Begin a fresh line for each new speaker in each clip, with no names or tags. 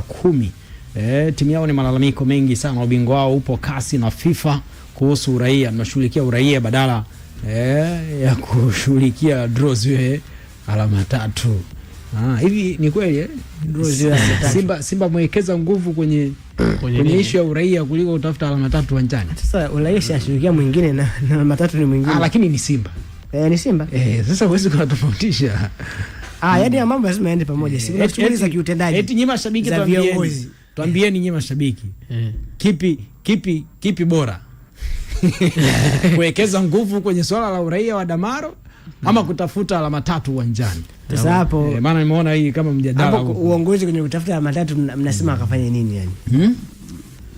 10. Timu yao ni malalamiko mengi sana, ubingwa wao upo kasi na FIFA kuhusu uraia. Mnashughulikia uraia badala ya kushughulikia draw ziwe alama 3. Hivi ni kweli eh?
Draw ziwe alama 3.
Simba mwekeza nguvu kwenye issue ya uraia kuliko kutafuta alama 3 uwanjani.
Sasa uraia si ashughulikia mwingine na alama 3 ni mwingine.
Lakini ni Simba.
Ni Simba.
Sasa huwezi kutofautisha.
Yaani mambo lazima yaende pamoja. Si kuna shughuli za kiutendaji.
Eti nyinyi mashabiki tuambieni. Tuambieni nyinyi mashabiki. Kipi bora? Kuwekeza nguvu kwenye swala la uraia wa Damaro ama kutafuta alama 3 uwanjani?
Sasa hapo
maana nimeona hii kama mjadala
hapo uongozi kwenye kutafuta alama 3 mnasema akafanye nini yani?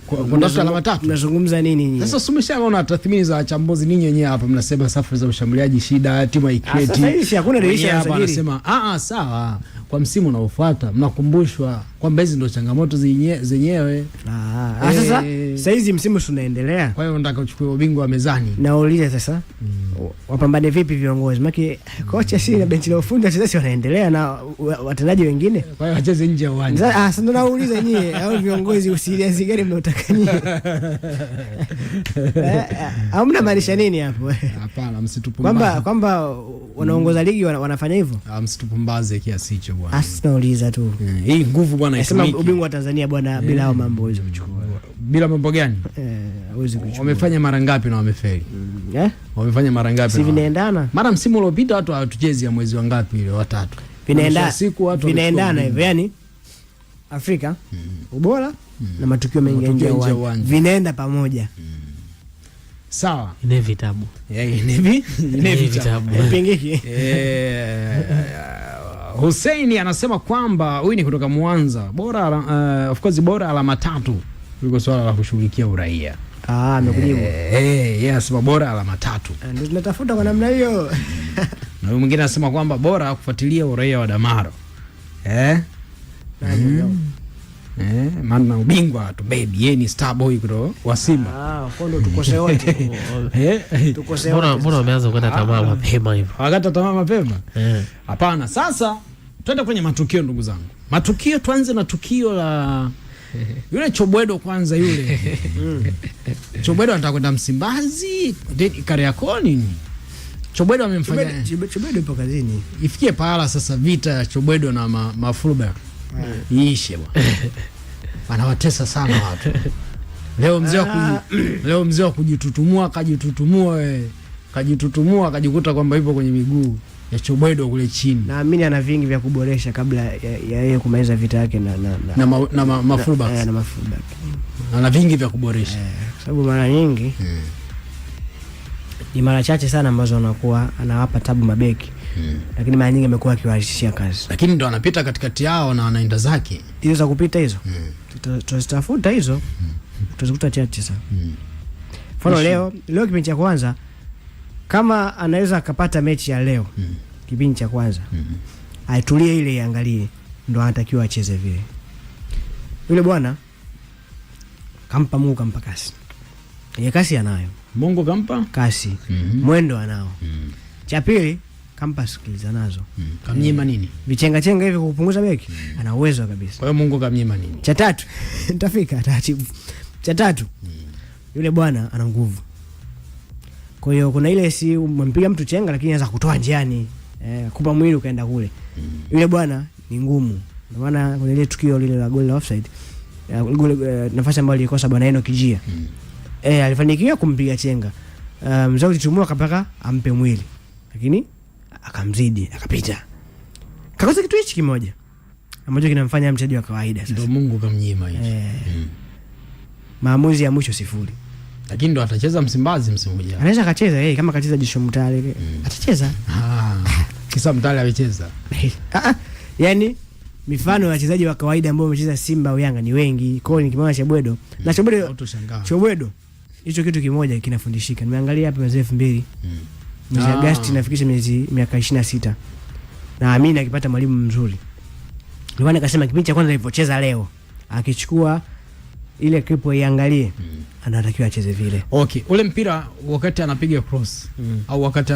Kutafuta alama 3.
Mnazungumza nini nyinyi?
Sasa umeshaona tathmini za wachambuzi ninyi wenyewe hapa mnasema safu za ushambuliaji shida, timu haicreate.
Sasa hivi hakuna dirisha la usajili.
Anasema sawa, kwa msimu unaofuata mnakumbushwa kwamba hizi ndio changamoto zenyewe.
Sasa sasa hizi msimu tunaendelea.
Kwa hiyo nataka uchukue ubingwa wa mezani.
Nauliza sasa wapambane vipi viongozi? Maana kocha si na benchi la ufundi wachezaji wanaendelea na watendaji wengine.
Kwa hiyo wacheze nje ya uwanja.
Sasa ndo nauliza nyie au viongozi usiriasi gani mnaotaka nyie? Au mnamaanisha nini hapo?
Hapana, msitupumbaze.
Kwamba wanaongoza ligi wanafanya hivyo?
Msitupumbaze kiasi hicho bwana.
Sasa nauliza tu.
Hii nguvu bwana
itumike. Ubingwa wa Tanzania bwana bila hao mambo huwezi kuchukua.
Bila mambo gani?
Huwezi kuchukua.
Wamefanya mara ngapi na wamefeli? Wamefanya mara ngapi?
Si vinaendana?
Mara msimu uliopita watu hawatuchezi ya mwezi wa ngapi ile watatu.
Vinaendana. Siku watu vinaendana hivyo yani Afrika ubora na matukio mengi nje ya uwanja vinaenda pamoja.
Sawa.
Inevitable.
Inevitable.
Pingiki.
Hussein anasema kwamba huyu ni kutoka Mwanza. Bora of course bora alama 3 kuliko swala la kushughulikia uraia.
Amekujibu.
Yeye anasema bora alama 3.
Ndio tunatafuta kwa namna hiyo.
Na huyu mwingine anasema kwamba bora kufuatilia uraia wa Damaro. Maana ubingwa tu baby, yeye ni star boy kutoka wa Simba.
Kwa ndo tukose wote. Tukose wote.
Mbona wameanza kukata tamaa mapema hivyo?
Wakata tamaa mapema? Hapana. Sasa twende kwenye matukio ndugu zangu. Matukio, tuanze na tukio la yule Chobwedo kwanza yule. Chobwedo anataka kwenda Msimbazi, Kariakoo nini? Chobwedo amemfanya
Chobwedo yupo kazini.
Ifikie pahala sasa vita ya Chobwedo na mafulba iishe bwana. Wanawatesa sana watu. Leo mzee wa kujitutumua kajitutumua kajitutumua akajikuta kwamba yupo kwenye miguu ya Chobwedo kule chini.
Naamini ana vingi vya kuboresha kabla ya yeye kumaliza vita yake na
na
na mafullback.
Ana vingi vya kuboresha.
Kwa sababu mara nyingi ni mara chache sana ambazo anakuwa anawapa tabu mabeki. Lakini mara nyingi amekuwa akiwaachishia kazi.
Lakini ndo anapita katikati yao na anaenda zake.
Hizo za kupita hizo. Tutazitafuta hizo. Tutazikuta chache sana. Mfano leo kipindi cha kwanza kama anaweza akapata mechi ya leo kipindi cha kwanza aitulie ile iangalie, ndo anatakiwa acheze vile. Yule bwana kampa Mungu, kampa kasi. Ye kasi anayo.
Mungu kampa
kasi. Mwendo anao. Cha pili kampa skills nazo.
Kamnyima nini?
Vichenga chenga hivi kupunguza beki. Ana uwezo kabisa.
Kwa hiyo Mungu kamnyima nini?
Cha tatu nitafika taratibu. Cha tatu yule bwana ana nguvu. Kwa hiyo kuna ile si umempiga mtu chenga lakini anaweza kutoa njiani, kupa mwili ukaenda kule. Yule bwana ni ngumu. Ndio maana kuna ile tukio lile la goal la offside, goal nafasi ambayo alikosa bwana Enoch Kijia. Alifanikiwa kumpiga chenga. Mzee alitumua kapaka ampe mwili. Lakini akamzidi, akapita. Kakosa kitu hichi kimoja ambacho kinamfanya mchezaji wa kawaida sasa.
Ndio Mungu kamnyima hicho.
Maamuzi ya mwisho 0.
Lakini ndo atacheza Msimbazi msimu ujao.
Anaweza akacheza kama akacheza Jisho Mtale. Atacheza.
Kisa Mtale amecheza.
Yaani mifano ya wachezaji wa kawaida ambao wamecheza Simba au Yanga ni wengi. Kwa hiyo nikimwona Chobwedo na Chobwedo hicho kitu kimoja kinafundishika. Nimeangalia hapa mwezi 2000. Mwezi Agosti nafikisha miaka 26. Naamini akipata mwalimu mzuri. Ndio maana nikasema kipindi cha kwanza nilipocheza leo akichukua ile clip iangalie anatakiwa acheze vile.
Okay, ule mpira wakati anapiga cross au wakati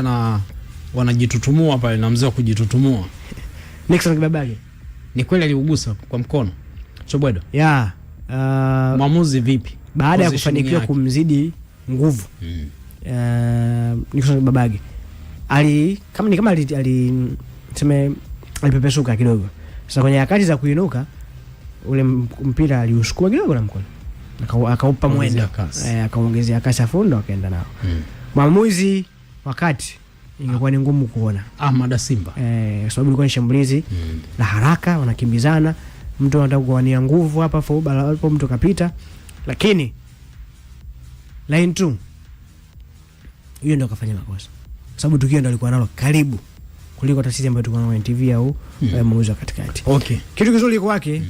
wanajitutumua pale na mzee wa kujitutumua.
Nixon Kibabage.
Ni kweli aliugusa kwa mkono? Chobwedo.
Yeah.
Mwamuzi vipi?
Baada ya
Positioning
kufanikiwa
yake.
kumzidi nguvu Nixon Babage ali kama ni kama ali tuseme alipepesuka kidogo. Sasa kwenye nyakati za kuinuka ule mpira aliusukuma kidogo na mkono akaupa mwendo,
Ongezea kasi.
Akaongezea kasi afu ndo akaenda nao. Mwamuzi wakati ingekuwa ni ngumu kuona
Ahmad Simba.
Sababu ilikuwa ni shambulizi la haraka, wanakimbizana, mtu anataka kuwania nguvu hapa hapo mtu kapita, lakini line 2 hiyo ndo kafanya makosa, kwa sababu tukio ndo alikuwa nalo karibu kuliko hata sisi ambayo tulikuwa nalo kwenye TV au mwamuzi wa katikati. Kitu kizuri kwake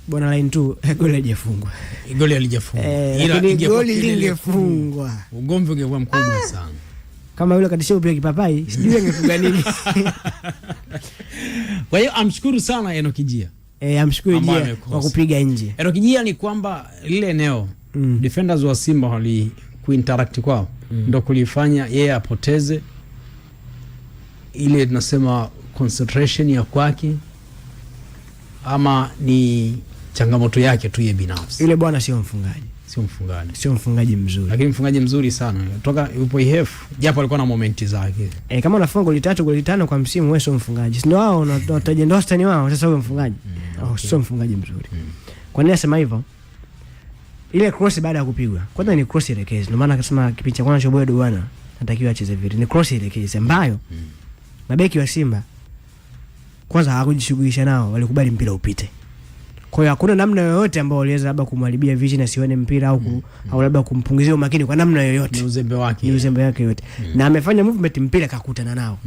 bwana line 2, goli halijafungwa.
Goli halijafungwa. Ila
Lakini
ingekuwa
goli
kelele
lingefungwa,
ugomvi ungekuwa mkubwa sana.
Kama yule katishia kupiga kipapai, sijui angefunga nini.
Kwa hiyo amshukuru sana Enock Jia.
Amshukuru
Ambaye
Jia
amekosa.
kwa kupiga nje.
Enock Jia ni kwamba lile eneo defenders wa Simba wali kuinteract kwao ndo kulifanya yeye apoteze ile tunasema concentration ya kwake, ama ni changamoto yake tu yeye binafsi.
Yule bwana sio mfungaji,
Sio mfungaji,
sio mfungaji mzuri,
lakini mfungaji mzuri sana toka yupo IF, japo alikuwa na momenti zake.
Kama unafunga goli 3 goli 5 kwa msimu, wewe sio mfungaji. Si ndio wao unataja ndio wastani wao, sasa wewe mfungaji. Sio mfungaji mzuri. Kwa nini nasema hivyo? Ile cross baada ya kupigwa, kwanza ni cross elekezi. Ndio maana akasema kipindi cha kwanza Chobwedo bwana natakiwa acheze vile. Ni cross elekezi ambayo mabeki wa Simba kwanza hawakujishughulisha nao, walikubali mpira upite. Kwa hiyo hakuna namna yoyote ambayo waliweza labda kumharibia vision asione mpira au au labda kumpunguzia umakini kwa namna yoyote.
Ni uzembe wake.
Ni uzembe wake yote. Na amefanya movement mpira kakutana nao.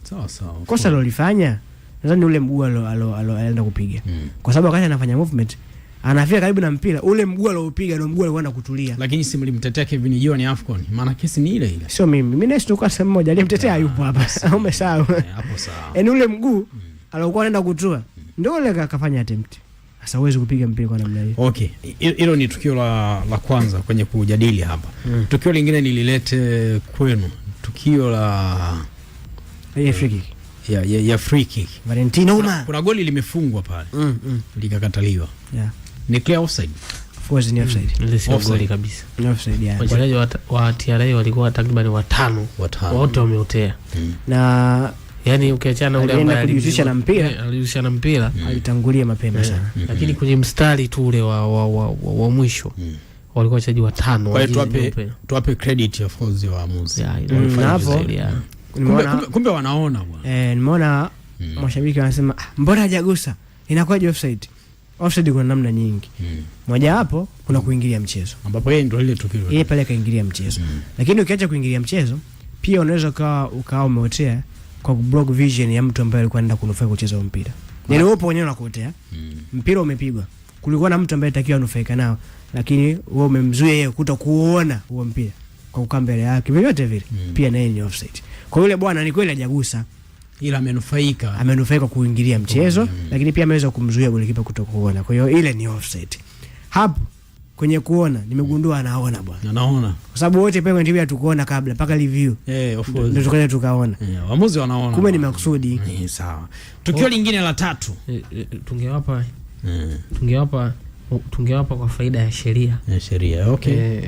Sawa sawa.
Kosa alilofanya nadhani ule mguu alo alienda kupiga. Kwa sababu wakati anafanya movement anafika karibu na mpira, ule mguu aloupiga ndio mguu alikuwa anakutulia.
Lakini si mlimtetea Kevin John AFCON, maana kesi ni ile ile.
Sio mimi. Mimi naye tulikuwa sehemu moja, aliyemtetea yupo hapa. Umesahau.
Hapo sawa.
Yaani ule mguu aliokuwa anaenda kutua ndio ule akafanya attempt. Sasa huwezi kupiga mpira kwa namna hiyo.
Okay, hilo ni tukio la kwanza kwenye kujadili hapa. Tukio lingine nililete kwenu, tukio la
Free kick.
ya free kick.
Valentino Uma.
Kuna goli limefungwa pale likakataliwa. Ni clear offside.
Of course ni offside.
Ile sio
Offside.
goli kabisa.
Ni offside, yeah.
Wachezaji wa TRA walikuwa takriban watano,
Watano.
wote wameotea.
Na
Yaani ukiachana ule
alienda
ambaye
kujihusisha na mpira.
Alijihusisha na mpira.
Alitangulia mapema sana.
Lakini kwenye mstari tu ule wa mwisho walikuwa wachezaji watano
Kwa hiyo
wa jezi nyeupe.
tuwape credit of course waamuzi.
Yeah,
Na hapo
vizuri, yeah.
Kumbe wanaona bwana.
Nimeona mashabiki wanasema mbona hajagusa? Inakuwaje offside? Offside kuna namna nyingi. Moja wapo kuna kuingilia mchezo.
Ambapo yeye ndio lile tukio.
Yeye pale kaingilia mchezo. Lakini ukiacha kuingilia mchezo, pia unaweza ukawa umeotea kwa block vision ya mtu ambaye alikuwa anaenda kunufaika kucheza mpira. Yaani wewe upo wenyewe unakuotea. Mpira umepigwa. Kulikuwa na mtu ambaye alitakiwa anufaika nao, lakini wewe umemzuia yeye kutokuona huo mpira kwa kukaa mbele yake. Vyovyote vile pia naye ni offside. Kwa yule bwana ni kweli hajagusa,
ila amenufaika.
Amenufaika kuingilia mchezo, lakini pia ameweza kumzuia golikipa kutokuona. Kwa hiyo ile ni offside. Hapo kwenye kuona nimegundua anaona bwana.
Anaona.
Kwa sababu wote pia kwenye TV hatukuona kabla mpaka review.
Of course.
Ndio tukaja tukaona.
Waamuzi wanaona.
Kumbe ni makusudi.
Sawa. Tukio lingine la tatu.
Tungewapa kwa faida ya sheria.
Ya sheria. Okay.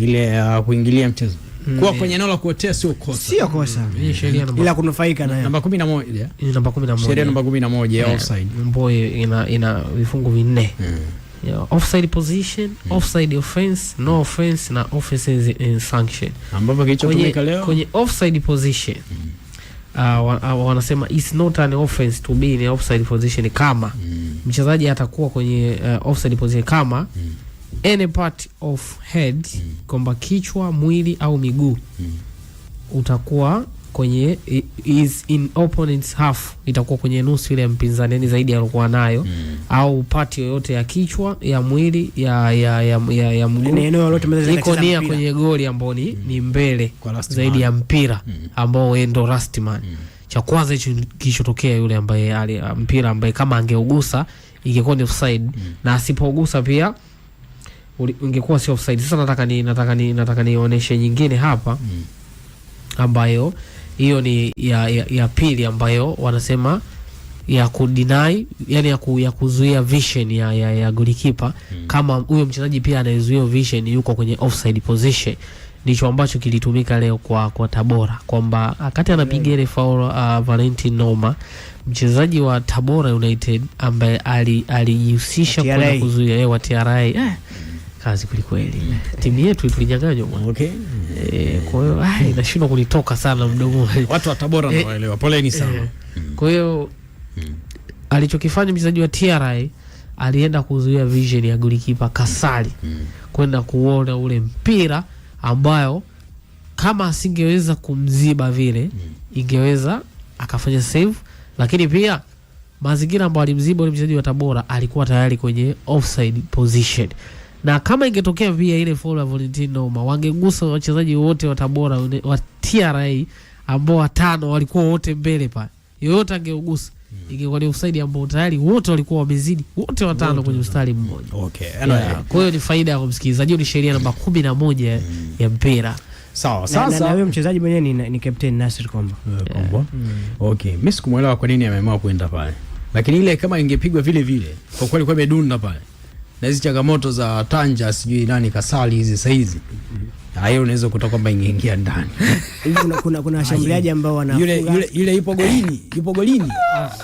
Ile ya kuingilia mchezo. Kuwa kwenye eneo la kuotea sio kosa.
Sio kosa.
Hii sheria namba
Ila kunufaika nayo.
Namba 11.
Hii namba 11.
Sheria namba 11 ya offside.
Ambayo ina vifungu vinne. Yeah, offside position, offside offense, no offense na offenses in sanction.
Ambapo kilichotumika leo
Kwenye offside position wanasema it's not an offense to be in an offside position kama mchezaji atakuwa kwenye offside position kama any part of head, kwamba kichwa, mwili au miguu utakuwa kwenye is in opponent's half, itakuwa kwenye nusu ile ya mpinzani, yani zaidi aliokuwa nayo au part yoyote ya kichwa, ya mwili, ya mguu
Ni eneo lolote mnaweza
iko
kucheza
nia
mpira.
kwenye goli ambao ni mbele
Kwa last
zaidi
man.
ya mpira ambao yeye ndo last man. Cha kwanza hicho kilichotokea, yule ambaye mpira ambaye kama angeugusa ingekuwa ni offside na asipougusa pia ingekuwa si offside. Sasa nataka nionyeshe nyingine hapa ambayo hiyo ni ya pili ambayo wanasema ya kudeny, yani ya kuzuia vision ya goalkeeper kama huyo mchezaji pia anayezuia vision yuko kwenye offside position. Ndicho ambacho kilitumika leo kwa Tabora, kwamba wakati anapiga ile foul Valentin Noma, mchezaji wa Tabora United ambaye alijihusisha
TRA.
kwenda kuzuia wa TRA, kazi kwelikweli. Timu yetu tulinyang'anywa bwana. Kwa hiyo inashindwa kunitoka sana mdomoni.
Watu wa Tabora nawaelewa, poleni sana.
Kwa hiyo alichokifanya mchezaji wa TRA, alienda kuzuia vision ya golikipa Kasali kwenda kuona ule mpira ambayo kama asingeweza kumziba vile ingeweza akafanya save, lakini pia mazingira ambayo alimziba ule mchezaji wa Tabora alikuwa tayari kwenye offside position, na kama ingetokea pia ile foul ya Valentino Noma, wangegusa wachezaji wote wa Tabora wa TRA ambao watano walikuwa wote mbele pale, yoyote angeugusa ingekuwa ni offside ambao tayari wote walikuwa wamezidi wote watano kwenye mstari mmoja.
Anyway.
Yeah. Kwa hiyo ni faida ya kumsikilizaji, hiyo ni sheria namba 11 ya mpira.
Sawa.
Na
Sasa
huyo mchezaji mwenyewe ni captain Nasir Kombo.
Kombo. Okay, mimi sikumuelewa kwa nini ameamua kwenda pale. Lakini ile kama ingepigwa vile vile, kwa kweli kwa imedunda pale. Na hizi changamoto za Tanja sijui nani Kasali hizi sasa hizi. Hiyo unaweza kuta kwamba ingeingia ndani.
Hivi kuna washambuliaji ambao wanafunga
Yule ipo golini, yupo golini.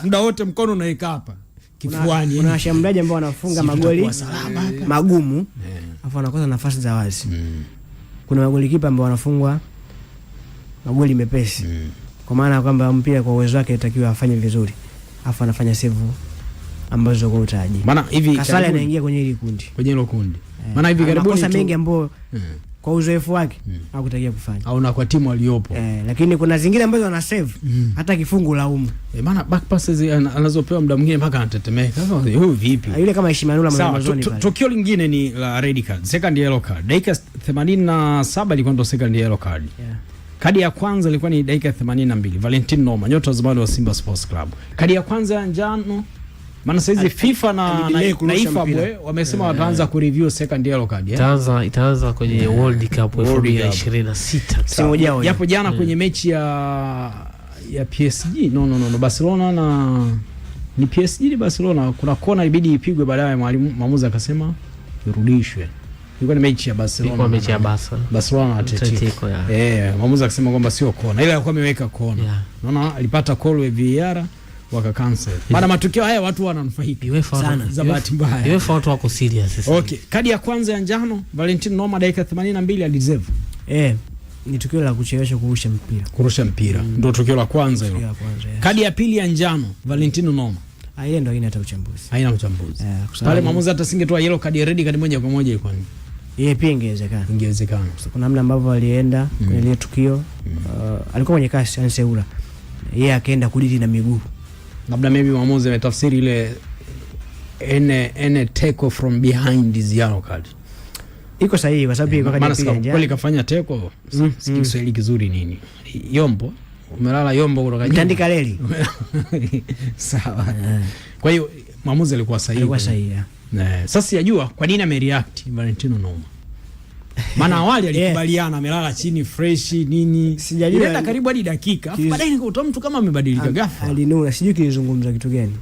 Muda wote mkono unaweka hapa kifuani.
Kuna washambuliaji ambao wanafunga
Si
magoli
tutakuwa salama hapa.
magumu afu wanakosa nafasi za wazi. Kuna magolikipa ambao wanafungwa magoli mepesi, kwa maana ya kwamba mpira kwa uwezo wake itakiwa afanye vizuri, afu anafanya save ambazo kwa utaji.
Maana hivi
Kasali anaingia kwenye hili kundi.
Kwenye hilo kundi. Maana hivi
Ana
karibuni
makosa mengi ambayo kwa uzoefu wake hakutakiwa kufanya.
Au na kwa timu aliyopo.
Lakini kuna zingine ambazo ana save hata kifungu laumu.
Maana back passes anazopewa muda mwingine mpaka anatetemeka. Sasa huyu vipi?
Yule kama Ishimanula
Sawa,
mwanzoni pale.
tukio lingine ni la red card, second yellow card. Dakika 87 ilikuwa ndo second yellow card. Kadi ya kwanza ilikuwa ni dakika 82, Valentin Noma, nyota wa zamani wa Simba Sports Club. Kadi ya kwanza ya njano, maana saizi FIFA
alidelay
na
kurusha
IFAB
mpira.
wamesema wataanza kureview second yellow card.
Itaanza kwenye World Cup
World Cup.
2026.
Msimu ujao.
Japo jana kwenye mechi ya PSG, no no no, no Barcelona na ni PSG ni Barcelona, kuna kona ilibidi ipigwe baadaye mwalimu mwamuzi akasema irudishwe. Ilikuwa ni mechi ya Barcelona.
Ilikuwa mechi ya Barca.
Barcelona na Atletico.
Atletico, yeah.
Mwamuzi akasema kwamba sio kona. Ila alikuwa ameweka kona. Naona alipata call ya VAR waka cancel. Maana matukio haya watu wananufaika.
UEFA
Sana.
Za bahati mbaya.
UEFA watu wako serious sasa.
Okay, kadi ya kwanza ya njano Valentino Noma dakika 82 alideserve
Ni tukio la kuchelewesha kurusha mpira.
Kurusha mpira. Ndio tukio la kwanza hilo.
Tukio la kwanza. Yes.
Kadi ya pili ya njano Valentino Noma
Ah, ile ndio haina hata uchambuzi.
Haina uchambuzi.
Kwa sababu
Pale mwamuzi hata singetoa yellow card, red card moja kwa moja ilikuwa ni
yeye pia ingewezekana.
Ingewezekana.
Kuna namna ambavyo alienda kwenye ile tukio, alikuwa kwenye kasi Anseura. Yeye akaenda kudili na miguu.
Labda maybe mwamuzi ametafsiri ile ene tackle from behind is yellow card.
Iko sahihi kwa sababu ilikuwa kadi
Maana
ya pili ya njano.
kweli kafanya tackle, si Kiswahili kizuri nini? Yombo. Umelala yombo kutoka nyuma.
Mtandika reli.
Sawa. Kwa hiyo mwamuzi alikuwa sahihi.
Alikuwa sahihi. Yeah.
Sasa sijajua kwa nini amereact Valentino Noma. Maana awali alikubaliana amelala chini fresh nini.
Sijajua.
Ilienda karibu hadi dakika. Alafu baadaye nikakuta mtu kama amebadilika ghafla.
Alinuna, sijui kilizungumza kitu gani.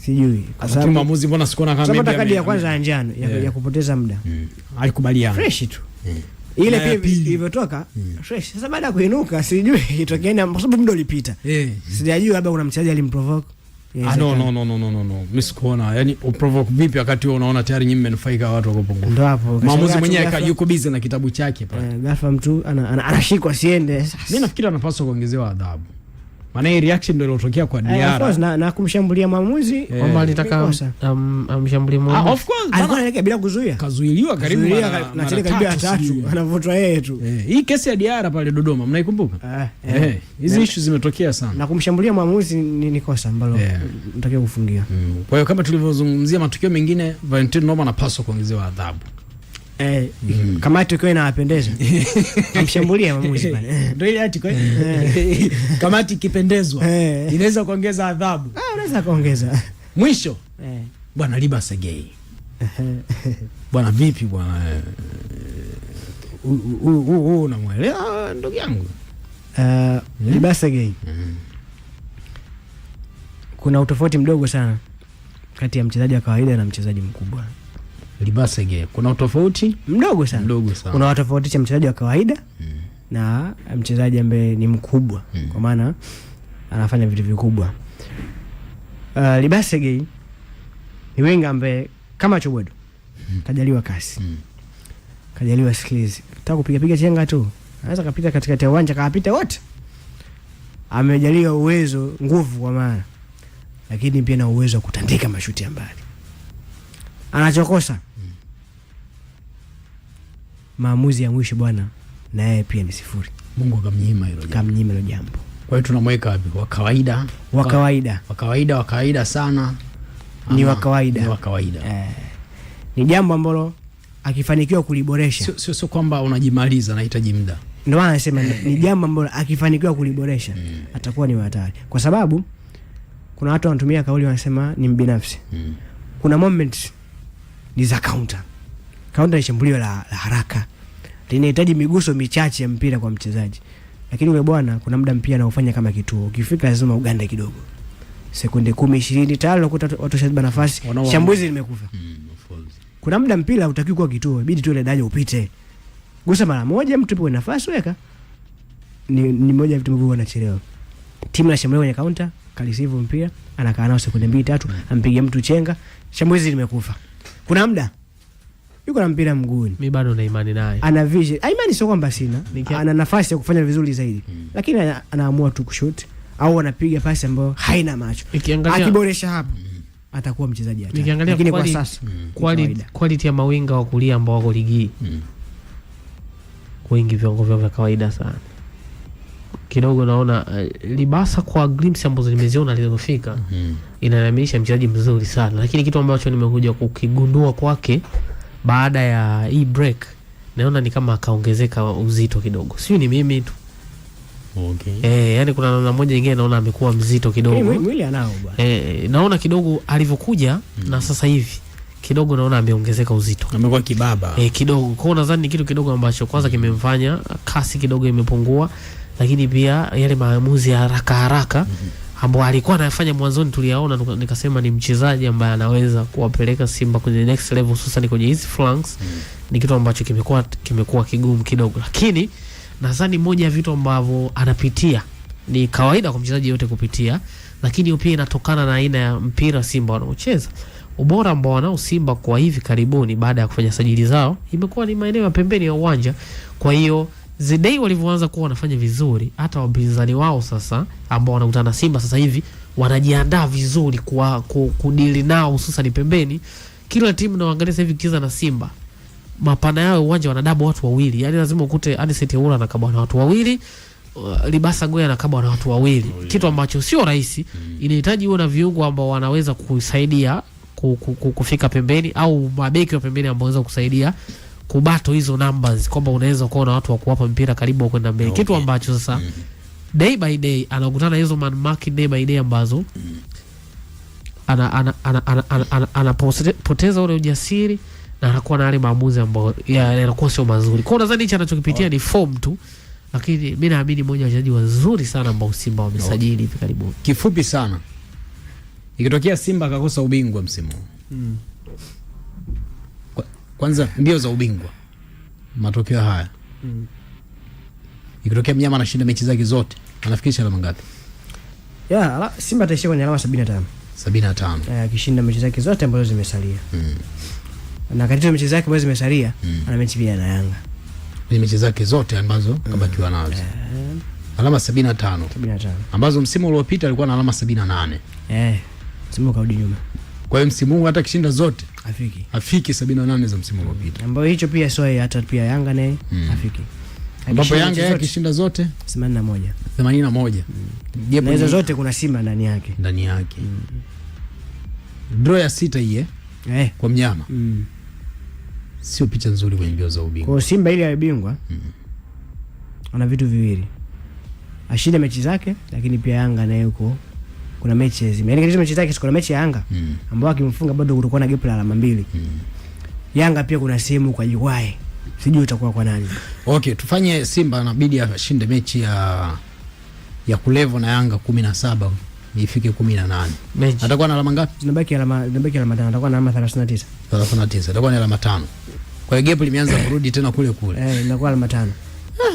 Sijui. Kwa
Lakini
sababu
mwamuzi mbona sikuona kama
sababu
maybe
hata kadi ya kwanza ya njano ya kupoteza muda.
Alikubaliana.
Fresh tu. Ile
Na ya
pia
pili.
ilivyotoka fresh. Sasa baada ya kuinuka sijui itokee nini kwa sababu muda ulipita. Sijajua labda kuna mchezaji alimprovoke.
Ah, no, no, no, no, no, no, no. Mimi sikuona. Yaani uprovoke vipi wakati wewe unaona tayari nyinyi mmenufaika watu wako pungufu.
Ndio hapo.
Mwamuzi
Kashangaa
mwenyewe
tu ghafla.
yuko busy na kitabu chake pale.
Ghafla mtu anashikwa siende.
Mimi nafikiri anapaswa kuongezewa adhabu. Maana hii reaction ndio iliyotokea kwa
Of
Diarra.
course, na kumshambulia mwamuzi.
Kwamba alitaka
Kosa.
amshambulie
Ah,
mwamuzi.
of course,
Alikuwa
maana
anaelekea bila kuzuia.
kazuiliwa karibu
Kazuiliwa
mara
na
mara
tena karibia
tatu
tatu
sijui.
anavutwa yeye tu.
Hii kesi ya Diarra pale Dodoma mnaikumbuka?
Eh.
Hizi issue zimetokea sana.
Na kumshambulia mwamuzi ni kosa ambalo natakiwa kufungia.
Kwa hiyo kama tulivyozungumzia matukio mengine, Valentino Noma anapaswa kuongezewa adhabu.
Kamati ikiwa inawapendeza kumshambulia mwamuzi pale.
Ndio ile ati kwa kamati ikipendezwa inaweza kuongeza adhabu.
Ah, unaweza kuongeza.
Mwisho bwana Libasse Gueye. Bwana vipi bwana? Huyu unamwelewa ndugu yangu?
Libasse Gueye. Kuna utofauti mdogo sana kati ya mchezaji wa kawaida na mchezaji mkubwa.
Libasa Gay, kuna utofauti
mdogo sana,
mdogo sana.
Unawatofautisha mchezaji wa kawaida na mchezaji ambaye ni mkubwa, kwa maana anafanya vitu vikubwa. Libasa Gay ni winga ambaye kama Chobwedo kajaliwa kasi, kajaliwa skills, nataka kupiga piga chenga tu, anaweza kapita katikati ya uwanja kawapita wote. Amejaliwa uwezo, nguvu kwa maana, lakini pia na uwezo wa kutandika mashuti ya mbali. Anachokosa maamuzi ya mwisho bwana, na yeye pia ni sifuri.
Mungu akamnyima hilo jambo.
Kamnyima hilo jambo.
Kwa hiyo tunamweka wapi? Wa kawaida,
Wa kawaida.
Wa kawaida, wa kawaida sana.
Ni
Ama
wa kawaida.
Ni wa kawaida.
Ni jambo ambalo akifanikiwa kuliboresha.
Sio kwamba unajimaliza, nahitaji muda.
Ndio maana nasema ni jambo ambalo akifanikiwa kuliboresha atakuwa ni hatari. Kwa sababu kuna watu wanatumia kauli wanasema ni mbinafsi. Kuna moments ni za counter. Counter ni shambulio la haraka. Linahitaji miguso michache ya mpira kwa mchezaji. Lakini yule bwana kuna muda mpira anaufanya kama kituo. Ukifika lazima ugande kidogo. Sekunde 10 20 tayari unakuta watu washaziba nafasi. Shambulizi limekufa.
Of course.
Kuna muda mpira hutakiwi kuwa kituo, ibidi tu ile daraja upite. Gusa mara moja, mtu yupo nafasi weka. Ni moja ya vitu ambavyo wanachelewa. Timu inashambulia kwenye counter, kareceive mpira, anakaa nao sekunde 2 3, ampige mtu chenga, shambulizi limekufa. Kuna muda yuko na mpira mguuni.
Mimi bado na imani naye.
Ana vision. Imani sio kwamba sina. Ana nafasi ya kufanya vizuri zaidi. Lakini anaamua tu kushoot au anapiga pasi ambayo haina macho. Akiboresha hapo atakuwa mchezaji hatari. Lakini kwa sasa
quality ya mawinga wa kulia ambao wako ligi wengi viwango vyao vya kawaida sana. Kidogo naona Libasa kwa glimpse ambazo nimeziona alizofika inaniaminisha mchezaji mzuri sana, lakini kitu ambacho nimekuja kukigundua kwake baada ya hii break naona ni kama akaongezeka uzito kidogo. Sio ni mimi tu.
Okay.
Yani kuna namna moja nyingine naona amekuwa mzito kidogo.
Mwili anao bwana.
Naona kidogo alivyokuja na sasa hivi kidogo naona ameongezeka uzito.
Amekuwa kibaba.
Kidogo. Kwa hiyo nadhani ni kitu kidogo ambacho kwanza kimemfanya kasi kidogo imepungua, lakini pia yale maamuzi ya haraka haraka ambayo alikuwa anayafanya mwanzoni tuliyaona, nikasema ni mchezaji ambaye anaweza kuwapeleka Simba kwenye next level, hususan kwenye hizi flanks. Ni kitu ambacho kimekuwa kigumu kidogo, lakini nadhani moja ya vitu ambavyo anapitia ni kawaida kwa mchezaji yote kupitia, lakini pia inatokana na aina ya mpira Simba wanaocheza. Ubora ambao wanao Simba kwa hivi karibuni baada ya kufanya sajili zao imekuwa ni maeneo ya pembeni ya uwanja. Kwa hiyo Zidei walivyoanza kuwa wanafanya vizuri, hata wapinzani wao sasa ambao wanakutana na Simba sasa hivi wanajiandaa vizuri kwa kudili nao hususan pembeni. Kila timu naangalia sasa hivi ikicheza na Simba, mapana yao uwanja wanadabu watu wawili. Yaani lazima ukute Anicet Oura anakabwa na watu wawili, Libasa Goya anakabwa na watu wawili. Kitu ambacho sio rahisi. Inahitaji uwe na viungo ambao wanaweza kusaidia kufika pembeni au mabeki wa pembeni ambao wanaweza kusaidia kubato hizo numbers, kwamba unaweza kuwa na watu wa kuwapa mpira karibu kwenda mbele. Kitu ambacho sasa day by day anakutana hizo man mark day by day ambazo anapoteza ule ujasiri na anakuwa na yale maamuzi ambayo yanakuwa sio mazuri. Kwa hiyo nadhani hichi anachokipitia ni form tu, lakini mimi naamini mmoja wa wachezaji wazuri sana ambao Simba wamesajili hivi karibuni.
Kifupi sana, ikitokea Simba akakosa ubingwa msimu huu, kwanza mbio za ubingwa, matokeo haya, ikitokea mnyama anashinda mechi zake zote anafikisha alama ngapi?
Simba ataishia kwenye alama 75.
75.
Akishinda mechi zake zote ambazo zimesalia. Na katika mechi zake ambazo zimesalia, ana mechi pia na Yanga.
Ni mechi zake zote ambazo kabakiwa nazo. Alama 75.
75.
Ambazo msimu uliopita alikuwa na alama 78.
Msimu karudi nyuma.
Kwa hiyo msimu huu hata kishinda zote
afiki
78 za msimu uliopita.
Ambayo hicho pia sio hata pia Yanga naye afiki.
Ambapo Yanga yake kishinda zote
81.
81.
Na hizo zote kuna Simba ndani yake.
Ndani yake. Draw ya 6 hii kwa mnyama. Sio picha nzuri kwenye mbio za ubingwa.
Kwa Simba ile ya ubingwa ana vitu viwili. Ashinde mechi zake, lakini pia Yanga naye yuko kuna mechi zime. Yaani katika mechi zake kuna mechi ya Yanga ambayo akimfunga bado kutakuwa na gap la alama 2. Yanga pia kuna sehemu kwa Jukwaa. Sijui itakuwa kwa nani.
Okay, tufanye Simba inabidi ashinde mechi ya kulevo na Yanga 17 Ifike 18.
Mechi.
Atakuwa na alama ngapi?
Zinabaki alama 5, atakuwa na alama 39.
39. Atakuwa ni alama 5. Kwa hiyo gap limeanza kurudi tena kule kule.
Eh, inakuwa alama 5.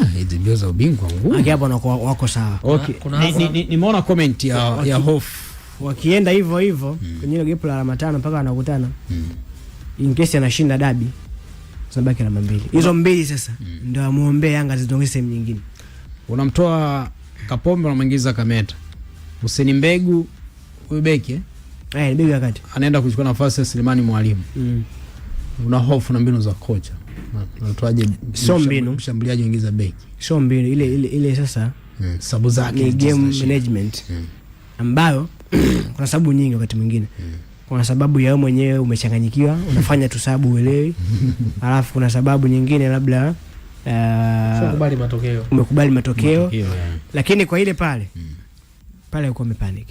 Ah, hizi mbio za ubingwa ngumu.
Aki hapo wanakuwa wako sawa.
Okay.
Kuna
Nimeona comment ya hofu.
Wakienda hivyo hivyo kwenye ile gap la alama 5 mpaka wanakutana. In case anashinda dabi zinabaki alama 2. Hizo 2 sasa ndio amuombee Yanga zitongeze sehemu nyingine.
Unamtoa Kapombe unamwingiza Kameta. Hussein Mbegu huyu beki
Eh, beki wakati.
anaenda kuchukua nafasi ya Selemani Mwalimu. Una hofu na mbinu za kocha. Unatoaje
Sio mbinu.
mshambuliaji uingiza beki?
Sio mbinu ile sasa
Sababu zake
ni game
zinashika.
management ambayo kuna sababu nyingi wakati mwingine. Kuna sababu ya wewe mwenyewe umechanganyikiwa, unafanya tu sababu uelewi. Alafu kuna sababu nyingine labda
Kubali matokeo.
umekubali matokeo.
Matokeo, yeah.
Lakini kwa ile pale pale uko umepanic.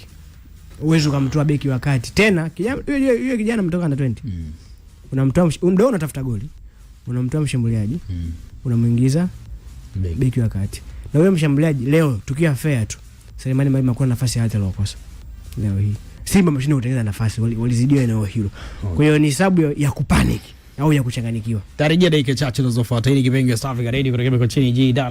Uwezo ukamtoa beki wakati tena kijana yule kijana mtoka under 20. Unamtoa ndio unatafuta goli. Unamtoa mshambuliaji, unamuingiza beki wakati. Na yule mshambuliaji leo tukiwa fair tu, Selemani Mwalimu hakuna nafasi hata aliyokosa leo hii. Simba ameshindwa kutengeneza nafasi, walizidiwa eneo hilo. Kwa hiyo ni sababu ya kupanic au ya kuchanganyikiwa.
Tarejea dakika chache zinazofuata. Hili kipengele South Africa Radio kutoka Mikocheni G Dar es